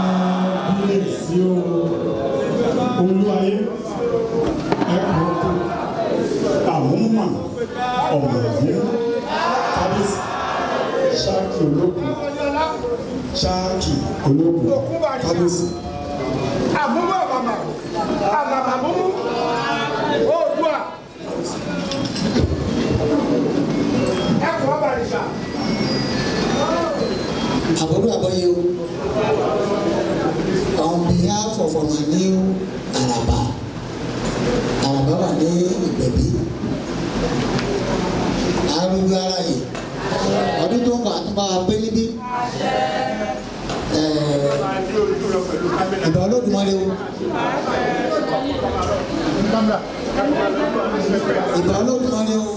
Kábíyèsí o, Olúwayé, ẹkùn oko àmúmà ọmọ ìlú, kábíyèsí, ṣáàkì ológun, ṣáàkì ológun, kábíyèsí. Àmúmú àmàmà àmàmà múmú Oòduà, ẹkùn ọbàrìṣà. Àbọ̀dún àbọ̀yé o, on behalf of our new Araba, Araba wà ní Ìgbẹ̀bí, arúgbó ara yìí, ọdún tó ń bọ̀ àtúbà wa pé níbí. Ìbà Olódùmarè o, ìbà Olódùmarè o.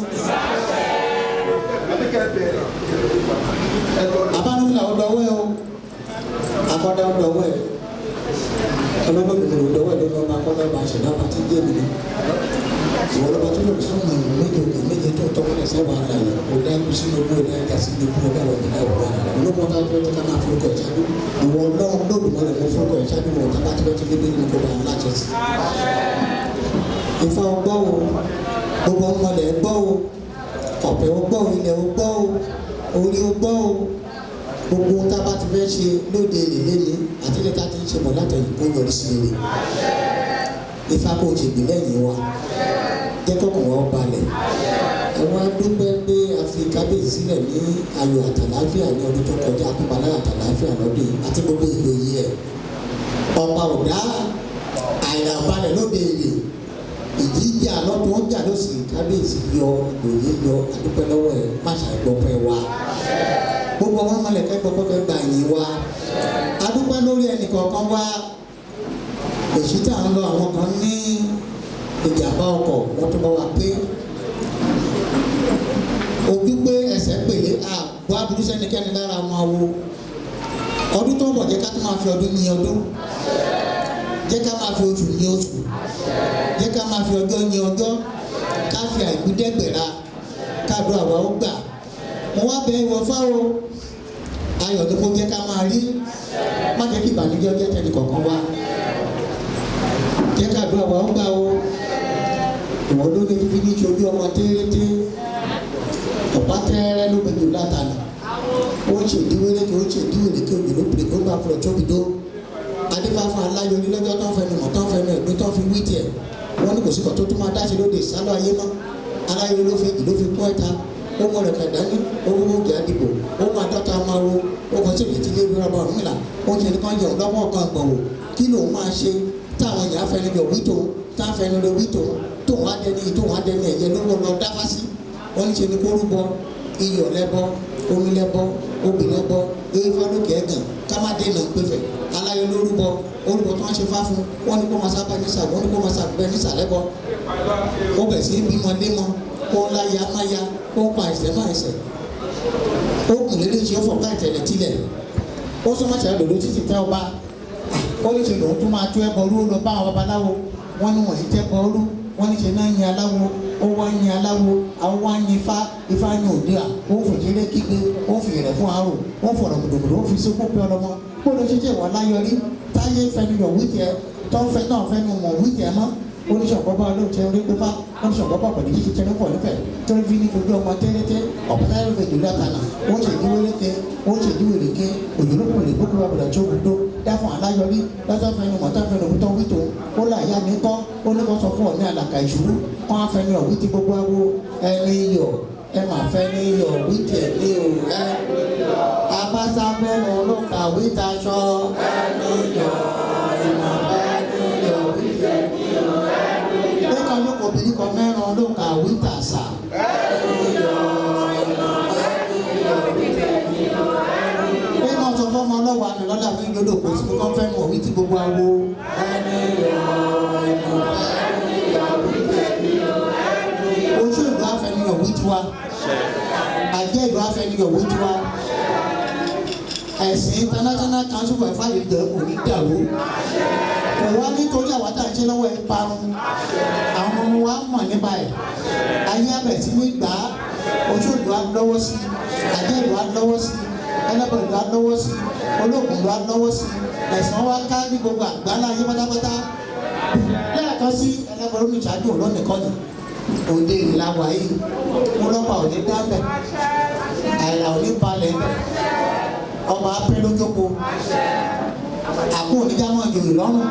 Abánúfìlà ọdọwọ ẹ o, akọdá ọdọwọ ẹ, Olódùmarè ọdọwọ ẹ lónìí. Ọba akọdá, ọba àṣẹdá, ọba tí ń jẹ mí ni ìwọ lọba tó lòdì sọmọ ìlú méje, òkè méje tó tọmọlẹ sẹwàá àlàyé. Ọdá ikú sínú ogún, ọdá ẹja sínú ikú, ọdá àwọn ọdá òwúrọ̀ àlàyé ológun ọdá tó ká máa forúkọ ẹ̀ ṣáájú. Ìwọ Ọlọ́run Olódùmarè, mo forúkọ ẹ̀ ṣáájú. Wọn tábà tí wọ́n ti débi nínú kó bá ńlá jẹ sí. Ifá ọgbọ́ o, gbogbo ọmọlẹ̀ gbọ́ o, ọ̀pẹ ọgbọ́ o, ilẹ̀ ọgbọ́ o, orí ọgbọ́ o. Gbogbo ohun tá a bá ti fẹ́ ṣe lóde èlé ni àti ilé tá a ti ń ṣe bọ̀ látẹ̀yìn, kó yọrí sí rere. Ifá, kó o ṣègbè lẹ́yìn wa, jẹ́ kọ́kàn wa ó balẹ̀. Ẹ wá dúpẹ́ pé a fi kábíyèsí sílẹ̀ ní ayọ̀ àtàláfíà ní ọdún tó kọjá, àtúbalẹ̀ àtàláfíà lọ́dún yìí, àti gbogbo ìlòyè ẹ̀. Ọ̀pá ọ̀dá àìrà balẹ̀ lóde èrè, ìjíjà lọ́tún, ó jà lọ́sì. Kábíyèsí yọ, ìlòyè yọ, adúpẹ́ lọ́wọ́ ẹ̀. Má ṣàìgbọ́pẹ́ wa, gbogbo ọmọ mọ̀lẹ́kẹ́ gbọ́pẹ́ gbà yín wa. Adúpẹ́ lórí ẹnì kọ̀ọ̀kan wa. Èyí tá à ń lọ, àwọn kan ní ìjàmbá ọkọ̀, wọ́n tún bá wa pé ojú pé ẹsẹ̀ pèlé àgbo aburú sẹ́nikẹ́ni lára wọn. Awo ọdún tó ń bọ̀, jẹ́ ká tún máa fi ọdún ní ọdún, jẹ́ ká máa fi oṣù ní oṣù, jẹ́ ká máa fi ọjọ́ ní ọjọ́, ká fi àìkú dẹ́gbẹ̀ra káàdó àwa ó gbà. Mo wá bẹ ìwọ fáwọn ayọ̀ ní kó jẹ́ ká máa rí. Má jẹ́ kí ìbànújẹ́ ọjọ́ tẹnì kọ̀ọ̀kan wá. Jẹ́ káàdó àwa ó gbà o. Ìwọ ló ní fífi ní ṣojú ọmọ térété, ọ̀pá tẹ́rẹ́ ló gbẹdọ̀ látàlá. Ó ń ṣèdíwéré kí ó ń ṣèdíwèrè kí òjò ló pèrè kó bá fúrọ̀ tóbi dó. Adífáfún aláyọrí lọ́jọ́ tó ń fẹnu mọ̀, tó ń fẹnu ẹ̀gbin, tó ń fi wí tiẹ̀. Wọ́n ní kò sí kan tó tún máa dáṣe lóde ìsálọ̀ ayé mọ́. Aláyọrí ló fi jì, ló fi kún ẹ̀ta. Ó mọ rẹ̀ kàdání, ó gbogbo òkè àdìbò, ó mọ àdọ́ta máa wo, ó kàn sí ìrètí lé ìrọ̀bà Ọ̀rúnmìlà. Ó ń ṣe nìkan yọ̀ lọ́wọ́ kan gbọ̀wò. Kí lòun máa ṣe táwọn èèyàn afẹnu yọ̀ wí tòun, tá afẹnu lè wí tòun, tóun á dẹni, tóun á dẹni ẹ̀yẹ lówó lọ dáfá sí? Wọ́n ní ṣe ni kó rúbọ, iyọ̀ lẹ́bọ, omi lẹ́bọ, obì lẹ́bọ, ifá lókè ẹ̀gàn ká má dènà pẹ̀fẹ̀. Aláyọ̀ lórúbọ, orúbọ tó ń ṣe fá fún wọn ní kó máa sábà ní sàgbọ́n, ní kó máa sàgbẹ́ ní sàlẹ́bọ. Ó bẹ̀ sí bímọ lémọ, ó ń láya máya, ó ń pa ẹ̀sẹ̀ má ẹ̀sẹ̀, ó kùn lélẹ́ ṣe, ó fọ̀ká ìtẹ̀lẹ̀ tilẹ̀, ó súnmọ́ ṣe lòló títí tẹ́ ọba. Ó ní ṣe lòun tún máa tú ẹbọ rú. Ó lọ bá àwọn babaláwo, wọn ní wọ̀nyí tẹ́bọ rú. Wọ́n ní ṣe náà yin aláwo, ó wá yin aláwo, àwọn wá yin ifá, ifá yin òdìrà. Ó ń fòjìrè kígbe, ó fi rẹ̀ fún arò, ó ń fọ̀rọ̀ gbòdògbòdò, ó fi sókó pé ọlọmọ kó ló ṣe jẹ́ ìwà láyọrí táyé fẹnu yọ̀ wí tiẹ̀, tó ń fẹ́ náà fẹnu mọ̀ wí tiẹ̀ mọ́. Oníṣọ̀gbọ́n bá olóòtú ẹni pé fá oníṣọ̀gbọ́n bá pẹ̀lú ṣíṣe tẹnu pọ̀ nífẹ̀ẹ́ torí fi ní ojú ọmọ tẹ́lẹ́tẹ́. Ọ̀pọ̀ táyà ló fèjì látànà, ó ṣe ìdíwéréke, ó ṣe ìdíwèrèké, òjòlókùnrin lè gbókùnrin àbùdá tó gbódó dáfún aláyọrí lọ́sọ̀ fẹnu mọ̀tọ́ fẹnu òkútọ́ wí tòun. Ó là yá mi kọ́, ó ní kó sọ fún ọ ní àlàkà ìṣòro kọ́ á fẹnu ọ̀wí ti gbogbo awo. Ẹni iyọ̀ ẹ mà fẹ́ ní iyọ̀ wí tiẹ̀ ní o. Ẹ abásábẹ́rún ló kàwé taṣọ. Ẹni iyọ̀ ẹ mà fẹ́ ní iyọ̀ wí tiẹ̀ ní o. Lẹ́kọ̀ọ́ ló kò bìrì kan mẹ́rin ló kàwé tàṣà. Ẹni iyọ̀ ẹ mà fẹ́ ní iyọ̀ wí tiẹ̀ ní o. Lẹ́kọ̀ọ́ sọ fọ́mọ ọlọ́wọ́ àná lọ́dà fún ìjọdọ̀ kò sí kó fẹ́ mọ̀ wí ti gbogbo awo. Ẹni iyọ̀ ẹ mà fẹ́ ní iyọ̀ wí tiẹ̀ ní o. Ojú ìlú afẹnuyọ̀ wí tiwa, àjẹ́ ìlú afẹnuyọ̀ wí tiwa. Ẹ̀sìn International Council for Ifá yìí jẹ́ kò ní dàrú, kò wá nítorí àwa tá à ń ṣe lọ́wọ́ ẹ̀ parun. Àwọn ọmọ wa mọ̀ nípa ẹ̀, ayé abẹ̀ tí ní gbà á. Ojú ìlú á lọ́wọ́ sí, àjẹ́ ìlú á lọ́wọ́ sí. Ẹlẹ́bọ̀ ìlú á lọ́wọ́ sí, olóògùn ìlú á lọ́wọ́ sí, ẹ̀sán wa ká ní gbogbo àgbáńlá ayé pátápátá. Lẹ́ẹ̀kan sí, ẹlẹ́bọ̀ ló ní ìṣáájú òun lónìí kọ́ni òde ìlà wàyí ńlọ́pàá ò ní dábẹ̀, àìlà ò ní balẹ̀ bẹ̀, ọba apẹ́ lójókòó, àpò oníjàmọ̀ ìjòyè lọ́rùn,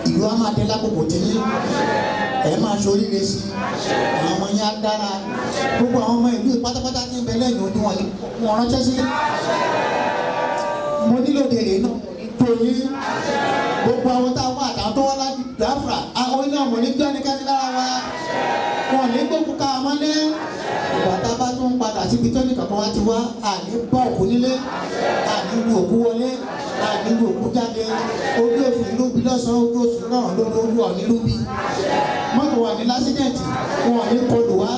ìlú á máa dé lákòókò tí yín ẹ̀ máa ṣoríire sí, àwọn ọmọ yín á dára, gbogbo àwọn ọmọ ìlú pátápátá tí ń bẹ lẹ́yìn odi wọn ni wọn ránṣẹ́ sílẹ̀. Mo nílò dèrè náà tó yín, gbogbo àwọn tá a wá àtàwọn tó wá láti Biafra, àwọn iná wọn ní gbẹ́nikẹ́ni lára wa, wọn ní gbókùn ká wọn lé. Ìgbà tá a bá tún padà síbi tó ní kankan wá ti wá, àní bọ́ òkú nílé, àní lu òkú wọlé, àní lu òkú jáde. Ojú òfin ló bí lọ́sàn-án, ojú oṣù náà lórí ojú ọ̀ní ló bí. Mọ́tò wà ní lásídẹ̀ǹtì, wọn ò ní kọlù wá,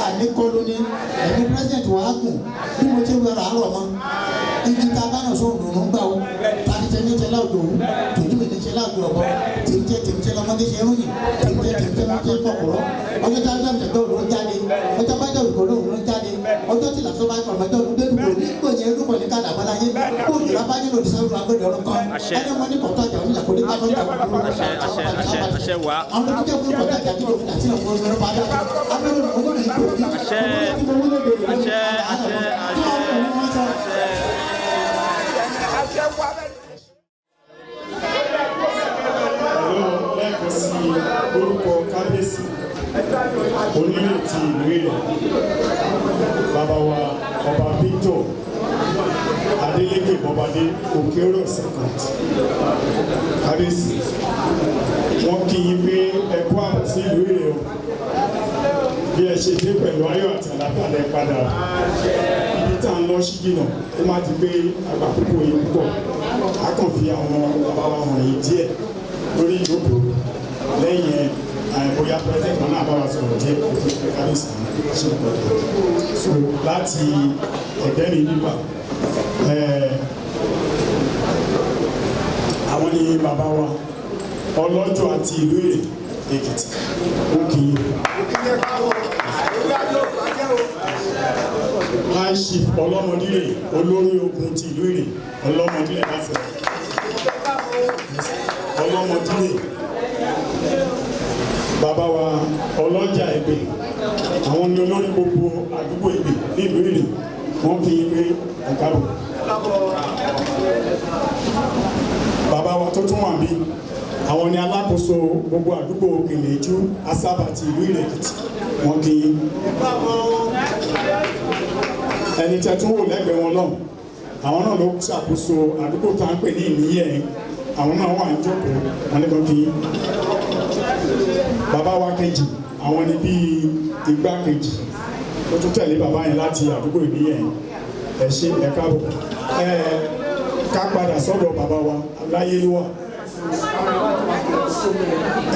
àní kọlù ni. Ẹ̀mí pírẹ́sìdẹ̀ǹtì wà á gùn bí mo ti wẹ̀rọ àárọ̀ mọ́. Igi ta bá náà sóhun dùnú gbà ó, tani tẹ ní tẹ láwùjọ òwú, tòjú mi ní tẹ láwùjọ ọ̀bọ, tèmítẹ tèmítẹ lọmọdé ṣe rúyìn, tèmítẹ tèmítẹ lọmọdé kọkọrọ, ọjọ́ tí a bá jẹ́ òun jáde, ọjọ́ bá jẹ́ òun jáde, ọjọ́ tí làṣọ bá kọ̀ ọmọdé ọdún dẹ́nu kò ní kò yẹn lóko ní kàdà bọ́láyé, kó jùlọ bá nílò ìṣẹ́rù agbẹ́dẹ ọ̀rọ̀ kan, ẹni wọn ní kọ̀tọ́ àjà onílà kò ní ká kọ́ńtà àwọn tó jẹ́ fún kọ̀tọ́ àjà tí òfin àti ìlọ̀kọ̀ ọ̀rọ̀ bá dá abẹ́rẹ́ òun ní ìkó ní Àṣẹ, àṣẹ, àṣẹ. Hello, lẹ́ẹ̀kan sí orúkọ kábíyèsí onírètí ìlú Ìrẹ̀, bàbá wa ọba Victor Adeleke Bọ́badé Òkèèrò second. Kábíyèsí, wọ́n kí yín pé ẹ kú àbọ̀ sí ìlú Ìrẹ̀ o, bí ẹ ṣe dé pẹ̀lú ayọ̀ àti àlàáfíà lẹ padà. Ibi tá à ń lọ sí jìnnà, ó má ti gbé àgbà púpọ̀ yìí púpọ̀, a kàn fi àwọn bàbá wa wọ̀nyí díẹ̀ lórí ìjókòó. Lẹ́yìn ẹ̀ bóyá president kan náà bá wa sọ̀rọ̀ díẹ̀ kó tó pé kábíyèsí ṣe pọ̀. So láti ẹ̀gbẹ́ mi nígbà àwọn ni bàbá wa ọlọ́jọ́ àti ìlú Ìrẹ̀ Èkìtì, ó kì í. High Chief Ọlọ́mọdílé, olórí ogun ti ìlú Ìrẹ̀, Ọlọ́mọdílé láfẹ́ Ọlọ́mọdílé. Bàbá wa ọlọ́jà Ẹ̀gbẹ́, àwọn ni olórí gbogbo àdúgbò Ẹ̀gbẹ́ ní ìlú Ìrẹ̀, wọ́n kì í pé ẹ̀káàbọ̀. Bàbá wa tó tún wà bí, àwọn ni alákòóso gbogbo àdúgbò Kìnìjú Asábà ti ìlú Ìrẹ̀ Èkìtì, wọ́n kì í. Ẹni tẹ́ tún wò lẹ́gbẹ̀ẹ́ wọn lọ́hùn, àwọn náà ló ṣàkóso àdúgbò tá à ń pè ní Ìníyẹ̀, àwọn náà wà ń jókòó, wọn ní kan kì í. Bàbá wa kejì, àwọn ni bíi igbákejì ó tún tẹ̀lé bàbá yẹn láti àdúgbò Ìníyẹ̀. Ẹ ṣé, ẹ káàbọ̀. Ẹ ká padà sọ́dọ̀ bàbá wa aláyélúwà,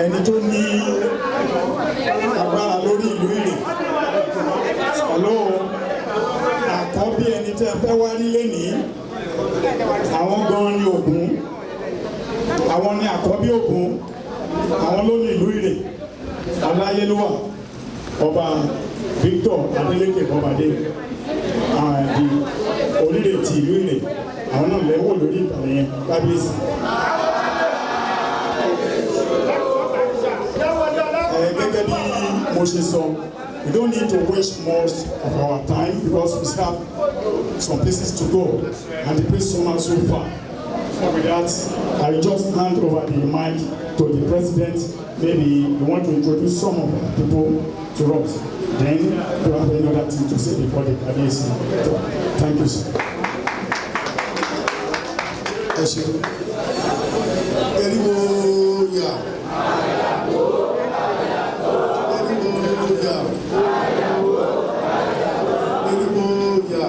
ẹni tó ní agbára lórí ìlú Ìrẹ̀. Hello, àkọ́bí ẹni tẹ́ fẹ́ wá rí lénìí, àwọn gan ni Ògún, àwọn ni àkọ́bí Ògún, àwọn ló ní ìlú Ìrẹ̀. Aláyélúwà ọba Victor Adeleke Bọ́badé àdì Onírè ti ìlú Ìrẹ̀, àwọn náà lẹ́wọ̀ lórí ìkànnì yẹn, kábíyèsí. Gẹ́gẹ́ bí mo ṣe sọ, we don't need to waste most of our time because we still have some places to go and the place so much so far. So with that, I will just hand over the mic to the president. Maybe you want to introduce some of the people to us. Then you have any other thing to say before the Kabiyesi. Thank you, sir. Ẹ ṣeun. Eriwo ya. Eriwo ya. Eriwo ya.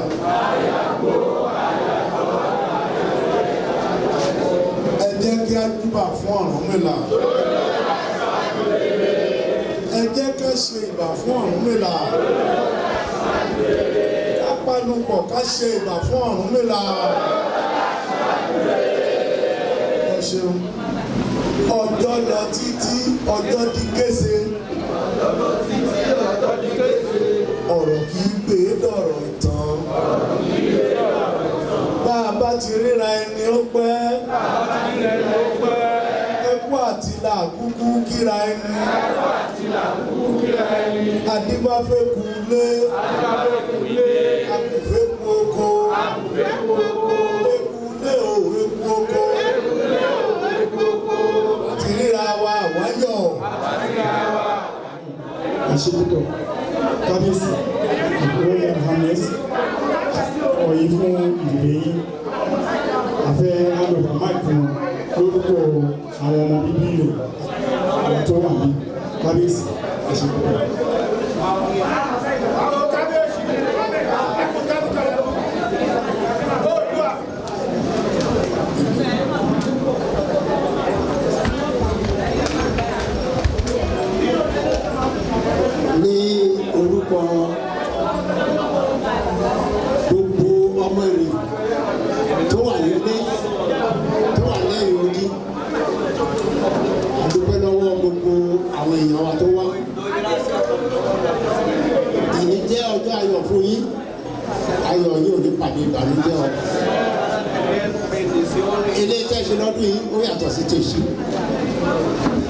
Ẹ jẹ́ kí a júbà fún Ọ̀rúnmìlà. Ẹ jẹ́ ká ṣe ìbà fún Ọ̀rúnmìlà. Ká panupọ̀ ká ṣe ìbà fún Ọ̀rúnmìlà. Ẹ ṣeun. Ọjọ́ lọ títí, ọjọ́ di kése. Ọ̀rọ̀ kì í gbé dọ̀rọ̀ ìtàn. ti ríra ẹni ó pẹ́. Ẹkú àti làkúkú kíra ẹni. Adífáfẹ́kù lé. Akùfẹ́kù oko. Eku lé o, eku oko. Àti ríra wa wáyọ̀. Ẹ ṣé púpọ̀, kábíyèsí, Royal Highness, ọ̀yí fún ìdílé yín. Àfẹ́ handover mic fún lórúkọ àwọn ọmọ bíbí rẹ̀, àwọn tó wà ní. Kábíyèsí, ẹ ṣé púpọ̀. Àwọn kábíyèsí, ẹkùn kábíyèsí, Oòduà. Ní orúkọ gbogbo ọmọ ìlú tó wà nílé, tó wà lẹ́yìn odi, a dúpẹ́ lọ́wọ́ gbogbo àwọn èèyàn wa tó wá. Èyí jẹ́ ọjọ́ ayọ̀ fún yín. Ayọ̀ yín ò ní pàdé ìbànújẹ́ o. Ilé tẹ́sí lọ́dún yìí, ó yàtọ̀ sí tèṣí.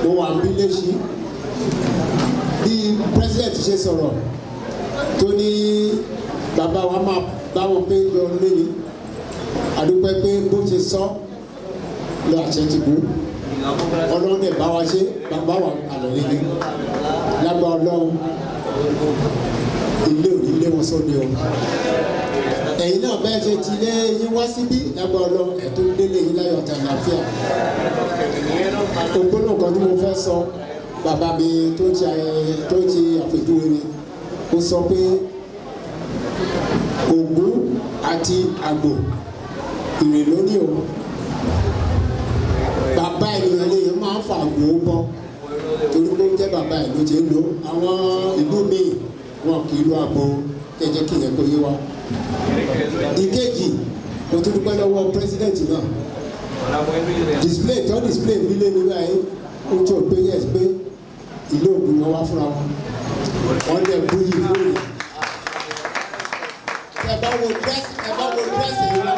Mo wà ń bí léṣí bí president ṣe sọ̀rọ̀ tó ní bàbá wa máa bá wọn pé lọ lónìí. Àdúpẹ́ pé bó ṣe sọ lọ, àṣẹ ti bú. Ọlọ́run dẹ̀ bá wa ṣe, bàbá wa àlọ́ lẹ́ni lágbà. Ọlọ́run ilé òní lé wọn sóde o. Ẹ̀yin náà, bẹ́ẹ̀ ṣe ti lé yín wá síbí, lágbà Ọlọ́run, ẹ̀ tó délé yín láyọ̀ àti àlàáfíà. Ògbónà kan tí mo fẹ́ sọ, bàbá mi tó ń ṣe àpèjúwe mi, ó sọ pé Ògún àti àgbò ìrìn lónìí o. Bàbá ènìyàn lè máa ń fa àgbò bọ, torí pé ó jẹ́ bàbá ẹ̀ ló ṣe ń lò. Àwọn ìlú míì, wọn kì í lo àgbò kẹjẹ kí ìyẹn kó yé wa. Ìkejì, mo tún dúpẹ́ lọ́wọ́ president náà. Display tó display nílé mi báyìí, ó tó pé yes, pé ìlú Ògùn ni wọ́n wá fúnra wọn. Wọ́n dẹ̀ búyì fún mi. Ẹ bá wo dress, ẹ bá wo dress yìí lọ.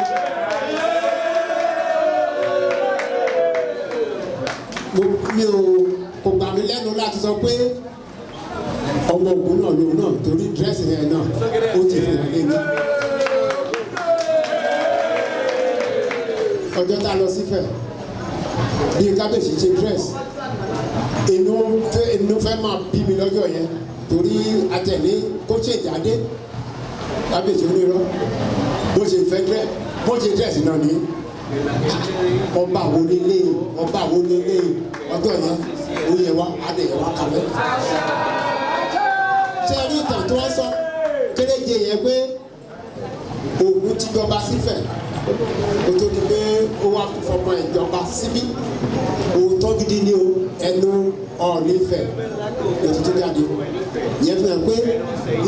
Mo mi ò kò gbà mí lẹ́nu láti sọ pé ọmọ Ògùn náà lòun náà, torí dress yẹn náà, ó ti fi hàn lé mi. Ọjọ́ tá a lọ sífẹ̀, bí kábíyèsí ṣe dress, inú fẹ́ máa bí mi lọ́jọ́ yẹn, torí atẹ̀lé kó ṣèjáde. Kábíyèsí onírọ́, bó ṣe fẹ́ dress, bó ṣe dress náà ni. Ọba wo lélẹ̀, ọba wo lélẹ̀? Ọjọ́ yẹn, ó yẹ wá, adé yẹ wá kalẹ̀. Ṣé ẹ rí ìtàn tí wọ́n sọ kéréje yẹn pé Ògún ti jọba sífẹ̀ kó tó di pé ó wá fọmọ ìjọba síbí? Òótọ́ gidi ni o. Ẹnu Ọọ̀ni Ifẹ̀ lòtútù jáde yẹn fi hàn pé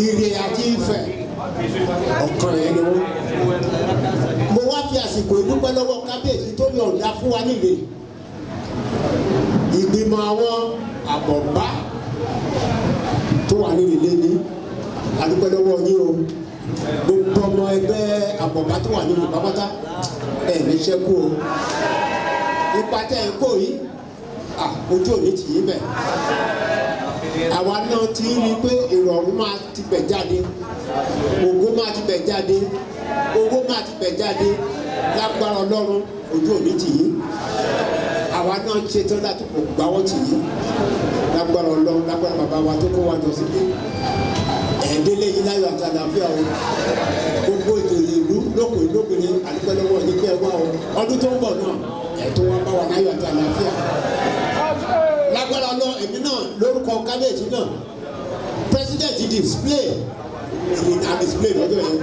Ìrè àti Ifẹ̀, ọ̀kan yẹn ni wọ́n. Mo wá fi àsìkò ìdúpẹ́ lọ́wọ́ kábíyèsí tó yọ̀ǹda fún wa nílé ìgbìmọ̀ àwọn àbọ̀bá tó wà nínú ilé ní. Adúpẹ́ lọ́wọ́ yín o. Gbogbo ọmọ ẹgbẹ́ àbọ̀bá tó wà nínú pápátá, ẹ̀ ní sẹ́kù o. Ipa tẹ́ ẹ kó yìí, ojú òní tì í bẹ̀. Àwa náà ti rí i pé ìrọ̀rùn máa ti bẹ̀ jáde, ògo máa ti bẹ̀ jáde, owó máa ti bẹ̀ jáde lágbára Ọlọ́run. Ojú òní tì í. Àwa náà ṣetán láti kò gbáwọ́ tì í lágbára Ọlọ́run, lágbára bàbá wa tó kó wa jọ síbí. Ẹ̀ẹ́dẹ́lẹ́ yìí láyọ̀ àti àlàáfíà o. Gbogbo ìjòyè ìlú, lókùnrin lóbìnrin, àdúpẹ́ lọ́wọ́ yín pé ẹ wá o. Ọdún tó ń bọ̀ náà, ẹ̀ tó wá bá wa láyọ̀ àti àlàáfíà lágbára lọ. Èmi náà, lórúkọ kábíyèsí náà, president display ìrìn à display lọ́jọ́ yẹn.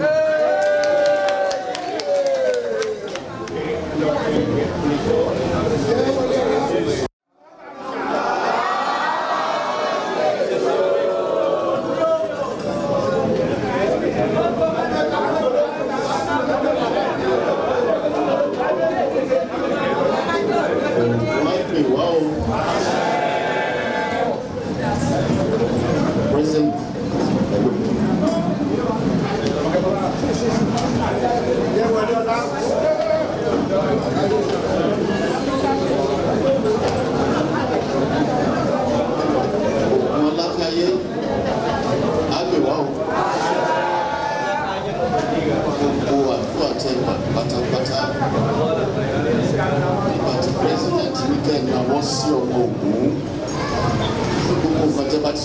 Wọ́n pè wá o. President.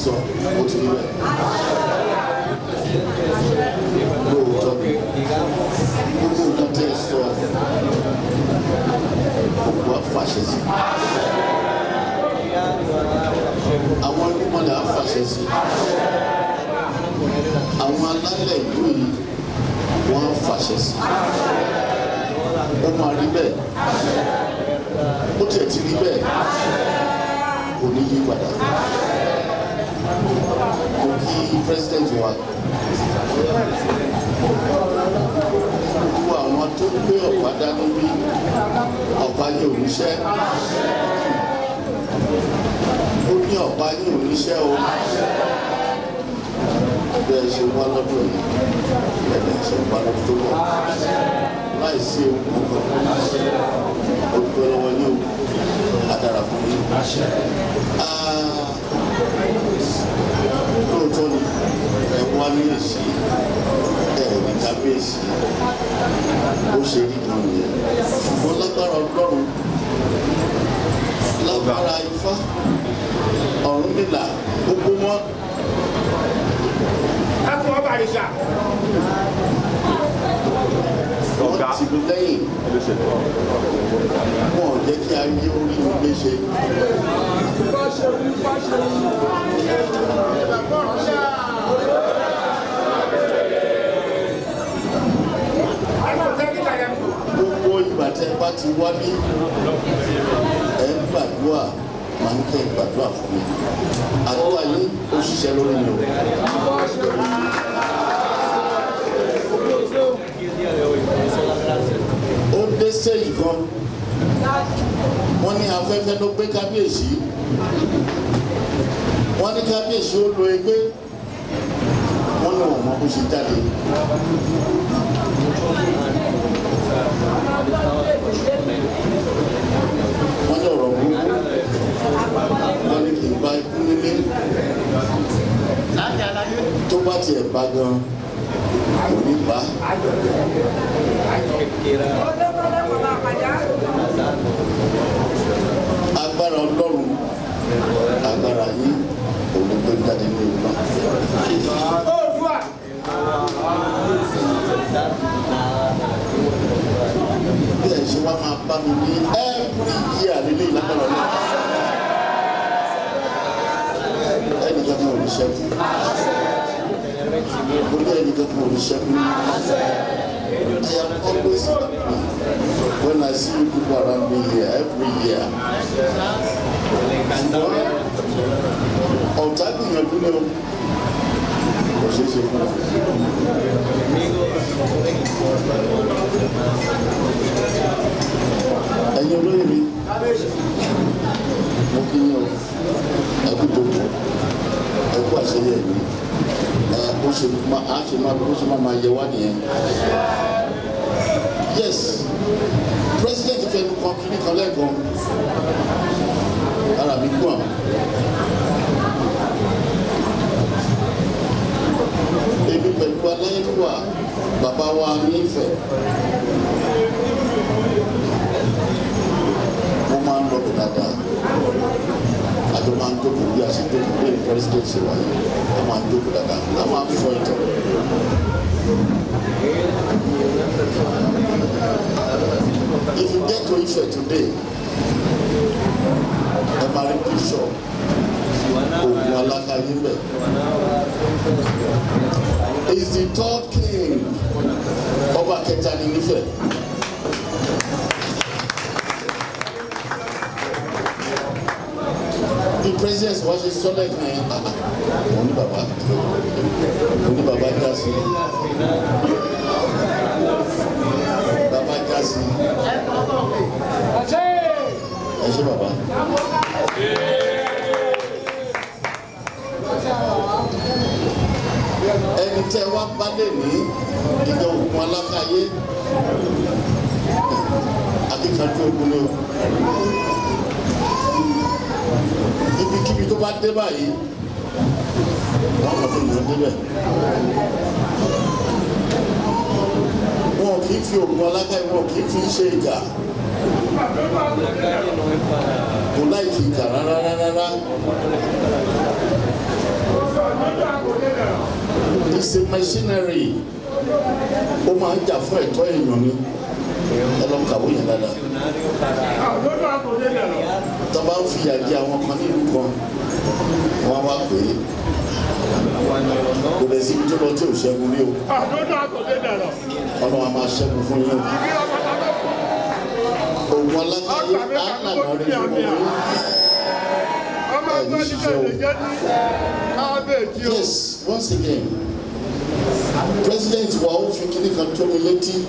sọ, ó ti rí bẹ́ẹ̀. Lóòótọ́ ni gbogbo nǹkan tẹ́ ẹ sọ, òkú àfàṣẹ sí. Àwọn onímọ̀lẹ̀ àfàṣẹ sí. Àwọn alálẹ̀ ìlú yìí, wọ́n á fàṣẹ sí. Ó máa rí bẹ́ẹ̀. Ó tiẹ̀ ti rí bẹ́ẹ̀. Kò ní yí padà. Mo kí president wa. Gbogbo àwọn tó gbé ọ̀pá dání bí ọ̀pá yìí ò níṣẹ́. Ó ní ọ̀pá yìí ò níṣẹ́ o. Bẹ́ẹ̀ ṣe wá lọ́dún yìí, bẹ́ẹ̀ ni ṣe wá lọ́dún tó bọ̀. Láì sí ewu kankan, ó dúpẹ́ lọ́wọ́ yín o, á dára fún yín. Lóòótọ́ ni ẹ wá ní èsì, ẹ ní kábíyèsí, ó ṣe rí gan nìyẹn. Ṣùgbọ́n lágbára Ọlọ́run, lágbára Ifá, Ọ̀rúnmìlà, gbogbo wọn. Ẹkùn ọba àrìṣà. Wọ́n ti mi lẹ́yìn, wọn ò jẹ́ kí ayé orí mi léṣe. Ẹkùn tẹ́kítà yẹn kù. Gbogbo ìgbà tẹ́ bá ti wá ní ẹ ń gbàdúrà, máa ń kẹ́ gbàdúrà fún mi. Àdúrà yín ó ṣiṣẹ́ lórí mi o. Ó dé sẹ́yìn kan, wọ́n ní afẹ́fẹ́ ló gbé kábíyèsí. Wọ́n ní kábíyèsí ó lo egbé. Wọ́n ní wọ́n mọ bó ṣe jáde. Wọ́n ní ọ̀rọ̀ burúkú. Wọ́n ní kì í bá ikú nílé. Tó bá tiẹ̀ bá gan, kò ní bá. Agbára Ọlọ́run, agbára yín, òun ló gbé jáde ní ìlú náà. Oòduà. Bí ẹ ṣe wá máa bá mi ní every year nílé ìlágbára náà. Ẹnìkan kan ò ní ṣẹ́kù. Mo ní ẹnìkan kan ò ní ṣẹ́kù. I am always happy when I see you people around me here every year. Ṣùgbọ́n ọ̀tá gbìyànjú ni o, kò ṣeé ṣe fún wa. Ẹ̀yin olóyè mi, mo kí yín o, ẹ kú jókòó, ẹ kú àṣeyẹ mi, ẹ ó ṣe má a ṣe má ó ṣe má máa yẹ wá nìyẹn. Yes, president fẹnu kan kíní kan lẹ́ẹ̀kan, ara mi kú àwọn. Èmi pẹ̀lú aláyélúwà bàbá wa ní Ifẹ̀, mo máa ń lọ bẹ̀ dáadáa. Àjọ máa ń jókòó bí a ṣe jókòó bí president ṣe wáyé, a máa ń jókòó dáadáa, a máa ń sọ ìtàn. If you get to Ife today, ẹ máa rí picture Ògún Alákayé bẹ̀. Is the third king, ọba kẹta ní Ifẹ̀. The president wá ṣe sọ́lẹ̀ ní òun ní bàbá, òun ní bàbá já sí, bàbá já sí, ẹ ṣé bàbá. Ẹni tẹ́ wá bá lè ní ìjọ Ògún Alákayé, akíkanjú ogun ni o. Ibikíbi tó bá dé báyìí, wọ́n mọ̀ pé ìyẹn débẹ̀. Wọn kì í fi Ògún Alákayé, wọn kì í fi ṣe ìjà. Kò láì fi ìjà rárá rárá. It's a machinery. Ó máa ń jà fún ẹ̀tọ́ èèyàn ni. Ẹ lọ kàwé yẹn dáadáa. Tó bá ń fìyà jẹ àwọn kan nílùú kan, wọ́n wá pè é. Kò lè síbi tó lọ tí ò ṣẹ́gun rí o. Ọlọ́run a máa ṣẹ́gun fún yín o. Ògùn alákàyé á lànà rí fún gbogbo yín. Ẹ ní ṣiṣẹ́ o. Yes, once again, President wa ó fi kíní kan tó mi létí.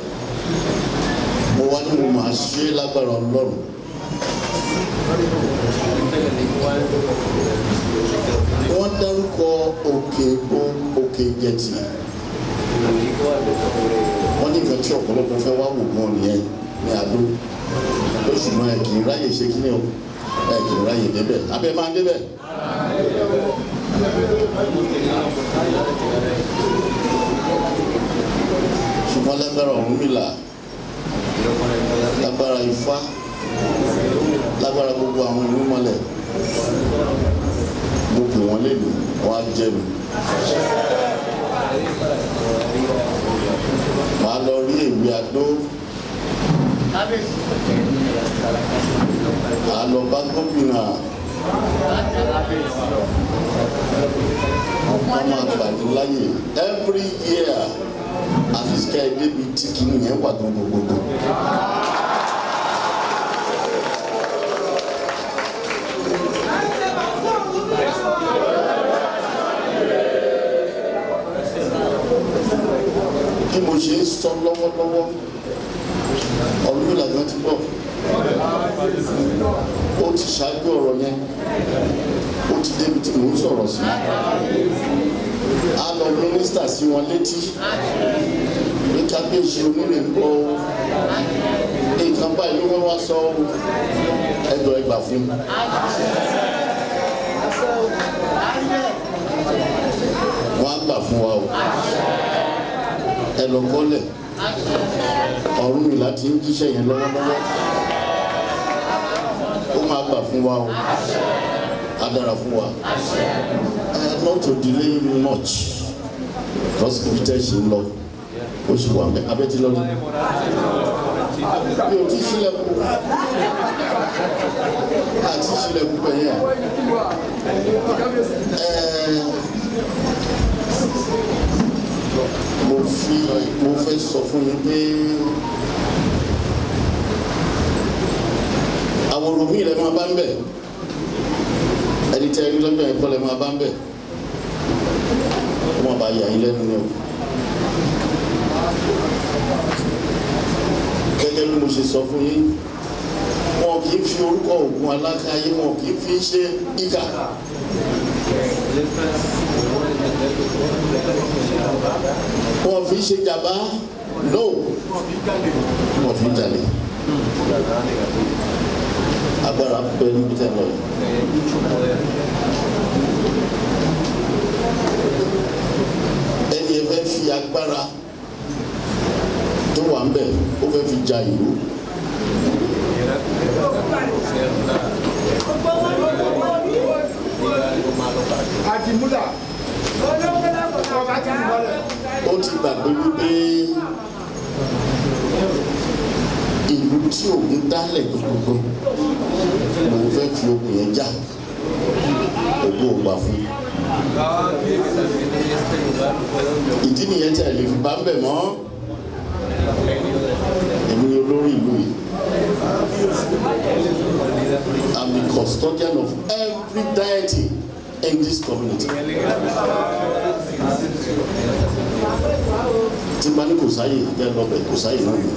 Mo wá ní mo máa ṣe é lágbára Ọlọ́run. Wọ́n dárúkọ òkè òkè Ìjẹ̀tì. Wọ́n ní nǹkan tí ọ̀pọ̀lọpọ̀ fẹ́ wá wò gan nìyẹn ní Adó. Oṣù náà ẹ̀ kì í ráyè ṣe kíní o, ẹ̀ kì í ráyè débẹ̀. Abẹ́ máa débẹ̀. Ṣùgbọ́n lágbára Ọ̀rúnmìlà, lágbára Ifá, lágbára gbogbo àwọn irúnmọlẹ̀, mo pè wọ́n lélu, wọ́n á jẹ́ mi. Màá lọ rí èwe Adó. Màá lọ bá gómìnà. Wọ́n máa gbà ní láyè every year àti sky débi tí kìíní yẹn wà gbogbogbò. Bí mo ṣe ń sọ lọ́wọ́lọ́wọ́, Ọ̀rúnmìlà gan ti bọ̀. Ó ti ṣáájú ọ̀rọ̀ yẹn, ó ti débi tí mò ń sọ̀rọ̀ sí. A lọ mínísítà sí wọn létí ní kábíyèsí onírè ń bọ̀ o, nǹkan báyìí ló wọ́n wá sọ o, ẹjọ́ ẹ gbà fún un. Wọ́n á gbà fún wa o, ẹ lọ kọ́lẹ̀. Ọ̀rúnmìlà ti ń jíṣẹ́ yẹn lọ́wọ́lọ́wọ́, ó máa gbà fún wa o, á dára fún wa. Not to delay much because ibi tẹ́ ṣe ń lọ ó sì wà mẹ́ abẹ́ ti lọ ní. Mi ò tí ṣílẹ̀kùn àti ṣílẹ̀kùn bẹ̀ yẹn. Mo fẹ́ sọ fún yín pé àwòrán mi rẹ̀ máa bá ń bẹ̀, ẹni tẹ́ ẹni lọ́jọ́ yẹn kọ́ lẹ́ máa bá ń bẹ̀, ó máa bá yà yín lẹ́nu ni o. Gẹ́gẹ́ bí mo ṣe sọ fún yín, wọn kì í fi orúkọ Ògún Alákáyé, wọn kì í fi ṣe ìkà. Wọn fi ṣe jàmbá, no, wọn fi jalè. Agbára bẹ níbi tẹ́ lọ yìí. Ẹni ẹ fẹ́ fi agbára tó wà ń bẹ̀, ó fẹ́ fi ja ìlú. Ó ti gbàgbé wípé ìlú tí Ògún dálẹ̀ gbogbo lòun fẹ́ fi ogun yẹn já, Ògún ò gbà fún. Ìdí nìyẹn tí a lè fi bá ń bẹ̀ mọ́. Èmi ni olórí ìlú yìí. I'm the custodian of every deity in this community. Tí bá ní kò sáyè jẹ́ lọ́bẹ̀, kò sáyè náà ni.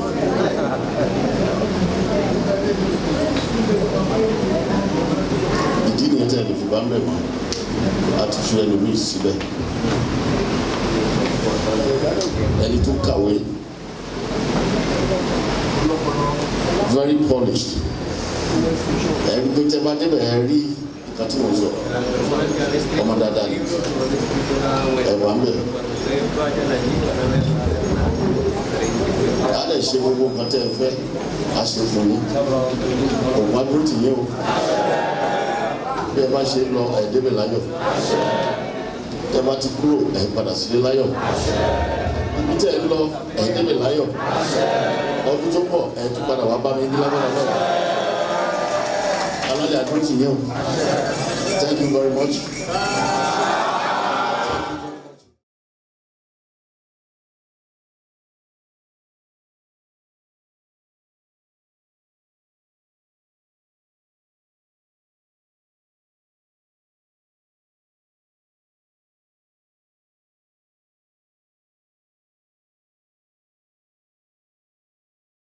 Ìdí nìyẹn tí a lè fi bá ń bẹ̀ mọ́. A ti fi ẹlòmíì síbẹ̀. Ẹni tó kàwé, very polished. Ẹni pé tẹ́ bá débẹ̀ ẹ rí nǹkan tí mo sọ, ọmọ dáadáa ni, ẹ wà ń bẹ̀. A lè ṣe gbogbo nǹkan tẹ́ ẹ fẹ́, a ṣe fún yín. Òun á dúró tì yín o. Bí ẹ bá ṣe lọ, ẹ débẹ̀ láyọ̀. Tẹ́ bá ti kúrò, ẹ̀ padà sílé láyọ̀. Ibi tẹ́ ẹ lọ, ẹ̀ débẹ̀ láyọ̀. Ọdún tó pọ̀, ẹ̀ tún padà wá bá mi ní lágbára náà. Alálẹ̀ àdúró tì yín o. Thank you very much.